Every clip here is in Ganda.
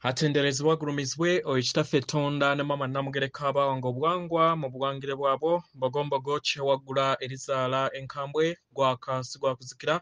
Atenderezebwa agulumizibwe oyo Kitaffe Tonda ne Maama Namugereka abaawanga obuwangwa mu buwangire bwabwo, Mbogombogo kyewaggula erizaala enkambwe, gwaka si gwa kuzikira.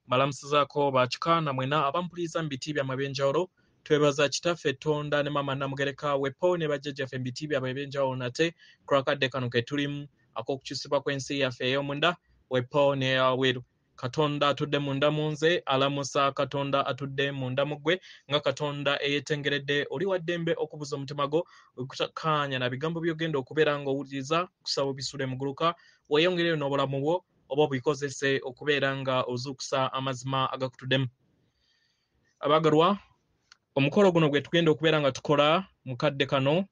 Mbalamusizaako bakika na mwena abampuliriza mu biti byammwe eby'enjawulo. Twebaza Kitaffe Tonda ne Maama Namugereka wepo ne bajjajjaffe mu biti byabwe eby'enjawulo nate ku lwakadde kano ke tulimu ak'okukyusibwa kw'ensi yaffe ey'omunda wepo n'eyawabweru. Katonda atudde munda mu nze alamusa Katonda atudde munda mu ggwe nga Katonda eyeetengeredde oli wa ddembe okubuza omutima gwo okutakkaanya na bigambo by'ogenda okubeera ng'owuliriza kusaba obisule muguluka weeyongereyo n'obulamu bwo oba obikozese okubeera nga ozuukusa amazima agakutuddemu. Abaagalwa, omukolo guno gwe tugenda okubeera nga tukola mu kadde kano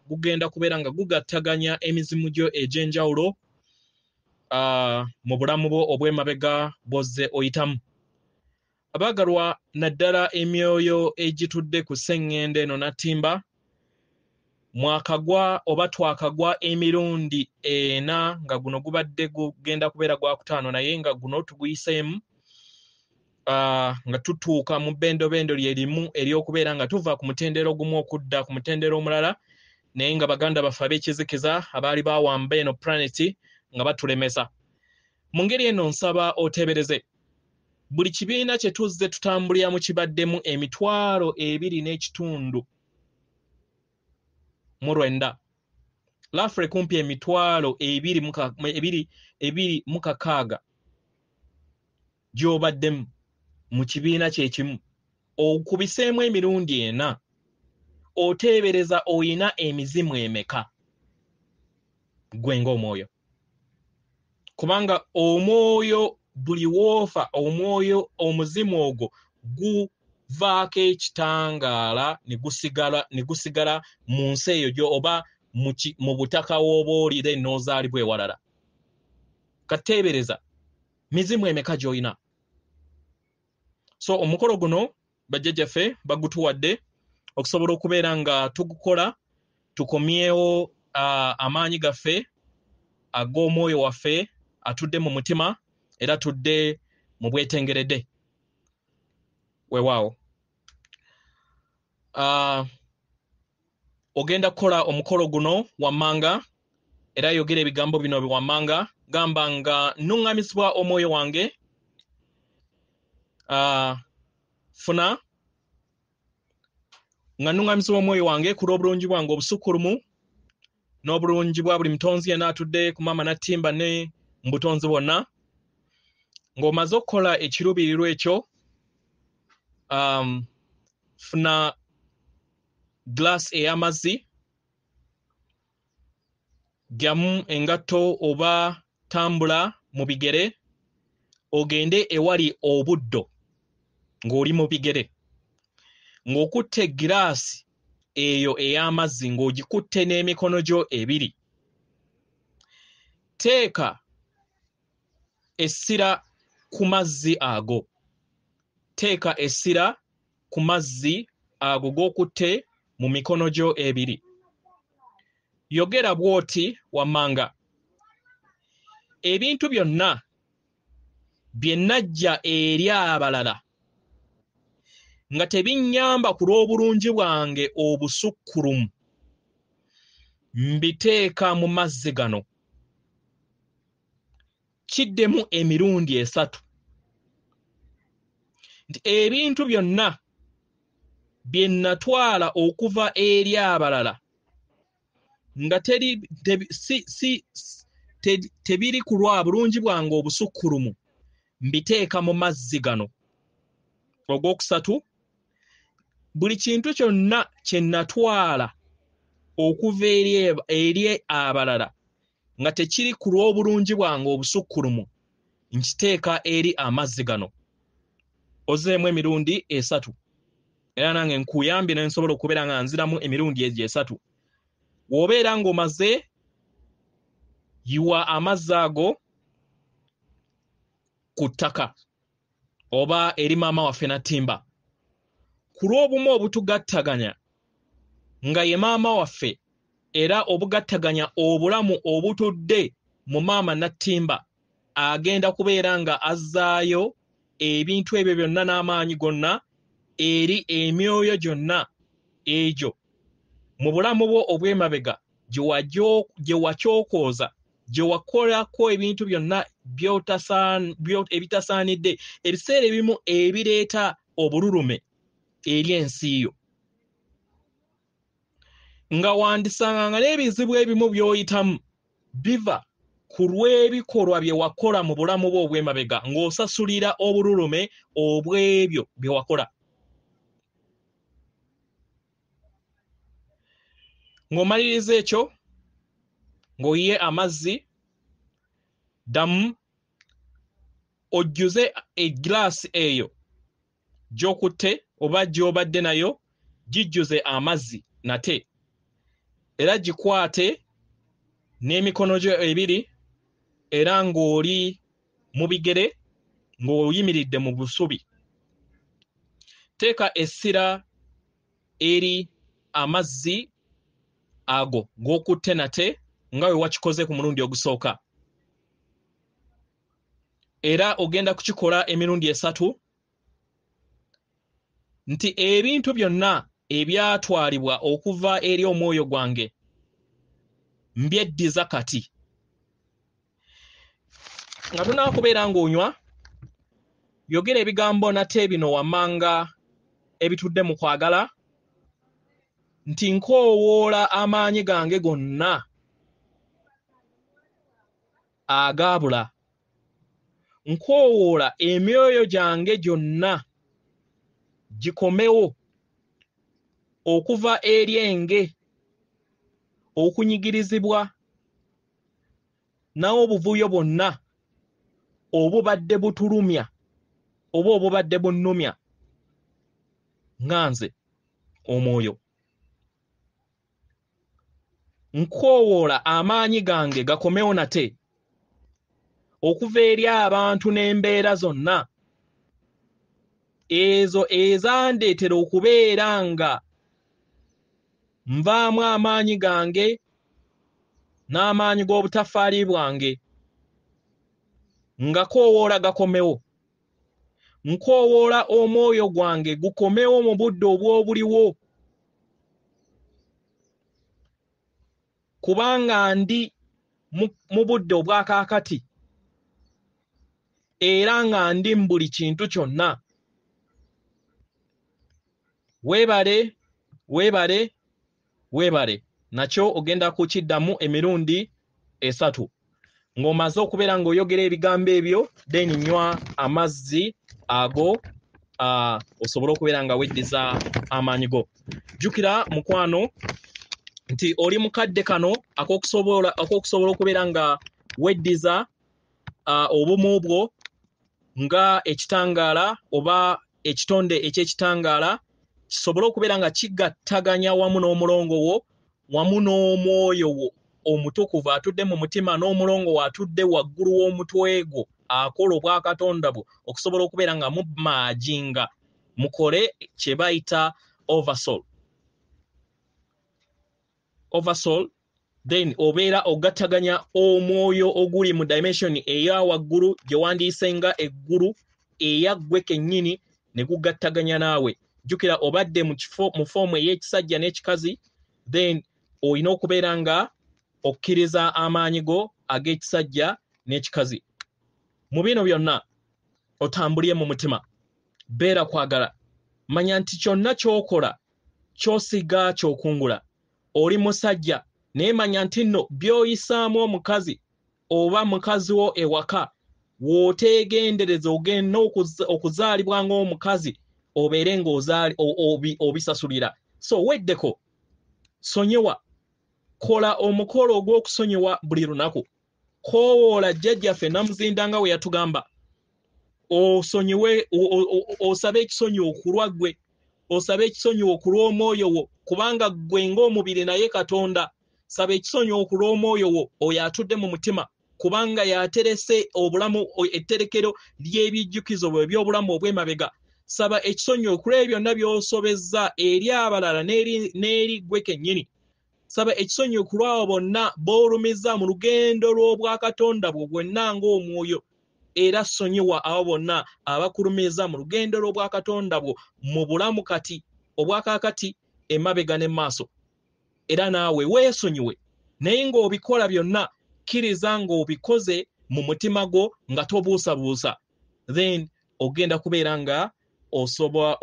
gugenda kubeera nga gugattaganya emizimu gyo egy'enjawulo mu bulamu bwo obw'emabega bw'ozze oyitamu. Abaagalwa, naddala emyoyo egitudde ku sseŋŋendo eno Nattimba, mwakagwa oba twakagwa emirundi ena nga guno gubadde gugenda kubeera gwakutaano, naye nga guno tuguyiseemu nga tutuuka mu bbendobendo lye limu ery'okubeera nga tuva ku mutendera ogumu okudda ku mutendera omulala, naye nga baganda baffe ab'ekizikiza abaali bawamba eno planeti nga batulemesa. Mu ngeri eno nsaba oteebereze buli kibiina kye tuzze tutambuliramu kibaddemu 2,259, lafre kumpi 2,226 gy'obaddemu mu kibiina kye kimu, okubiseemu emirundi ena, oteebereza oyina emizimu emeka ggwe ng'omwoyo? Kubanga omwoyo buli woofa, omwoyo omuzimu ogwo guvaako ekitangaala ne gusigala mu nsi eyo gyo oba mu butaka w'oba oli, then n'ozaalibwa ewalala. Kateebereza mizimu emeka gy'olina. So omukolo guno bajjajjaffe bagutuwadde okusobola okubeera nga tugukola, tukomyewo amaanyi gaffe ag'omwoyo waffe atudde mu mutima era tudde mu bwetengeredde. Weewaawo. Ogenda kukola omukolo guno wammanga era yogera ebigambo bino wammanga, gamba nga nnuŋŋamizibwa omwoyo wange, funa nga nnuŋŋamizibwa omwoyo wange ku lw'obulungi bwange obusukkulumu n'obulungi bwa buli mutonzi yenna atudde ku Maama Nattimba ne mu butonzi bwonna. Ng'omaze okukola ekiruubirirwa ekyo, funa glass ey'amazzi, ggyamu engatto oba tambula mu bigere ogende ewali obuddo ng'oli mu bigere, ng'okutte giraasi eyo ey'amazzi ng'ogikutte n'emikono gyo ebiri. Teeka essira ku mazzi ago, teeka essira ku mazzi ago g'okutte mu mikono gyo ebiri. Yogera bw'oti wammanga: ebintu byonna bye najja eri abalala nga tebinnyamba ku lw'obulungi bwange obusukkulumu, mbiteeka mu mazzi gano. Kiddemu emirundi esatu nti ebintu byonna bye natwala okuva eri abalala nga tebiri ku lwa bulungi bwange obusukkulumu, mbiteeka mu mazzi gano. Ogwokusatu, buli kintu kyonna kye natwala okuva eri abalala nga tekiri ku lw'obulungi bwange obusukkulumu, nkiteeka eri amazzi gano. Ozeemu emirundi esatu, era nange nkuyambye ne nsobola okubeera nga nziramu emirundi egyo esatu. W'obeera ng'omaze, yiwa amazzi ago ku ttaka oba eri maama waffe Nattimba. Ku lw'obumu obutugattaganya nga ye maama waffe era obugattaganya obulamu obutudde mu maama Nattimba, agenda kubeera nga azzaayo ebintu ebyo byonna n'amaanyi gonna eri emyoyo gyonna egyo mu bulamu bwo obw'emabega gye wakyokooza, gye wakolako ebintu byonna ebitasaanidde, ebiseera ebimu ebireeta obululume eri ensi yo. Nga wandisanga n'ebizibu ebimu by'oyitamu biva ku lw'ebikolwa bye wakola mu bulamu bwo obw'emabega, ng'osasulira obululume obw'ebyo bye wakola. Ng'omaliriza ekyo, ng'oyiye amazzi, ddamu ojjuze egiraasi eyo gy'okutte oba gy'obadde nayo, gijjuze amazzi nate, era gikwate n'emikono gyo ebiri, era ng'oli mu bigere ng'oyimiridde mu busubi. Teeka essira eri amazzi ago g'okutte nate nga we wakikoze ku mulundi ogusooka, era ogenda kukikola emirundi 3, nti ebintu byonna ebyatwalibwa okuva eri omwoyo gwange mbyeddiza kati. Nga tonaakubeera ng'onywa, yogera ebigambo nate bino wammanga ebitudde mu kwagala, nti nkoowoola amaanyi gange gonna agaabula, nkoowoola emyoyo gyange gyonna gikomewo okuva eri enge, okunyigirizibwa n'obuvuyo bwonna obubadde butulumya oba obubadde bunnumya nga nze omwoyo. Nkoowoola amaanyi gange gakomewo nate okuva eri abantu n'embeera zonna ezo ezandeetera okubeera nga nvaamu amaanyi gange n'amaanyi g'obutafaali bwange, nga koowoola gakomewo. Nkoowoola omwoyo gwange gukomewo mu budde obw'obuliwo, kubanga ndi mu budde obwakaakati era nga ndi mu buli kintu kyonna. Weebale, weebale, weebale. Nakyo ogenda kukiddamu emirundi 3. Ng'omaze okubeera ng'oyogera ebigambo ebyo, then nywa amazzi ago osobole okubeera nga weddiza amaanyi go. Jjukira mukwano nti oli mukadde kano ak'okusobola okubeera nga weddiza obumu bwo nga ekitangaala oba ekitonde eky'ekitangaala kisobole okubeera nga kigattaganya wamu n'omulongo wo, wamu n'omwoyo wo omutukuvu atudde mu mutima, n'omulongo wo atudde waggulu w'omutwe gwo akola obwakatonda bwo, okusobola okubeera nga mumaaginga mukole kye bayita oversoul. Oversoul, then obeera ogattaganya omwoyo oguli mu dimension eya waggulu gye wandiise nga eggulu eya ggwe kennyini ne gugattaganya naawe. Jjukira obadde mu kifo mu foomu ey'ekisajja n'ekikazi, then olina okubeera nga okkiriza amaanyi go ag'ekisajja n'ekikazi. Mu bino byonna otambulye mu mutima, beera kwagala, manya nti kyonna ky'okola ky'osiga ky'okungula. Oli musajja naye manya nti nno by'oyisaamu omukazi oba mukazi wo ewaka, w'oteegendereza ogenda okuzaalibwa ng'omukazi obeere ng'obisasulira. So weddeko, sonyiwa, kola omukolo ogw'okusonyiwa buli lunaku. Koowoola jjajjaffe Namuzinda nga we yatugamba, osonyiwe, osabe ekisonyiwo ku lwa ggwe, osabe ekisonyiwo ku lw'omwoyo wo, kubanga ggwe ng'omubiri naye Katonda. Saba ekisonyiwo ku lw'omwoyo wo oyo atudde mu mutima, kubanga yaterese obulamu, etterekero ly'ebijjukizo bwe eby'obulamu obw'emabega. Saba ekisonyiwo ku lw'ebyo byonna by'osobezza eri abalala n'eri ggwe kennyini. Saba ekisonyiwo ku lw'abo bonna b'olumizza mu lugendo lw'obwakatonda bwo bwonna ng'omwoyo. Era sonyiwa abo bonna abakulumiriza mu lugendo lw'obwakatonda bwo mu bulamu kati obwakaakati, emabega ne maaso. Era naawe weesonyiwe, naye ng'obikola byonna kkiriza ng'obikoze mu mutima gwo nga tobuusabuusa, then ogenda kubeera nga osobola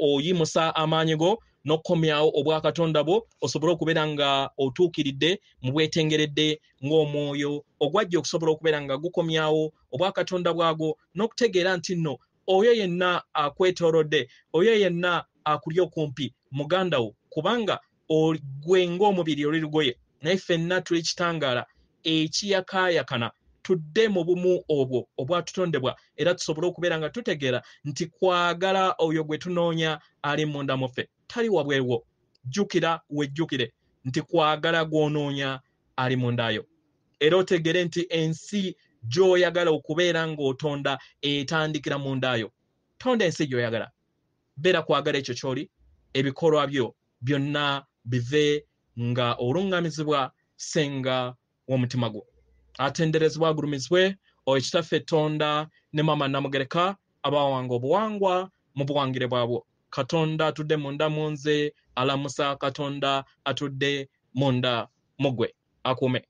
oyimusa amaanyi go n'okukomyawo obwakatonda bwo, osobole okubeera nga otuukiridde mu bwetengeredde ng'omwoyo ogwajja okusobola okubeera nga gukomyawo obwakatonda bwagwo, n'okutegeera nti nno oyo yenna akwetoolodde, oyo yenna akuli okumpi muganda wo, kubanga gwe ng'omubiri oli lugoye, naye ffenna tuli kitangaala ekiyakaayakana. Tudde mu bumu obwo obwatutondebwa, era tusobole okubeera nga tutegeera nti kwagala oyo gwe tunoonya ali munda mu ffe, tali wabweruwo. Jjukira, wejjukire nti kwagala gw'onoonya ali mundayo, era otegeere nti ensi gy'oyagala okubeera ng'otonda etandikira mundayo. Tonda ensi gy'oyagala, beera kwagala ekyo ky'oli, ebikolwa byo byonna bive nga oluŋŋamizibwa ssenga w'omutima gwo. Atenderezebwa agulumizibwe oyo Kitaffe Tonda ne Maama Namugereka abawanga obuwangwa mu buwangire bwabwo. Katonda atudde munda mu nze alamusa Katonda atudde munda mu ggwe. Akuume.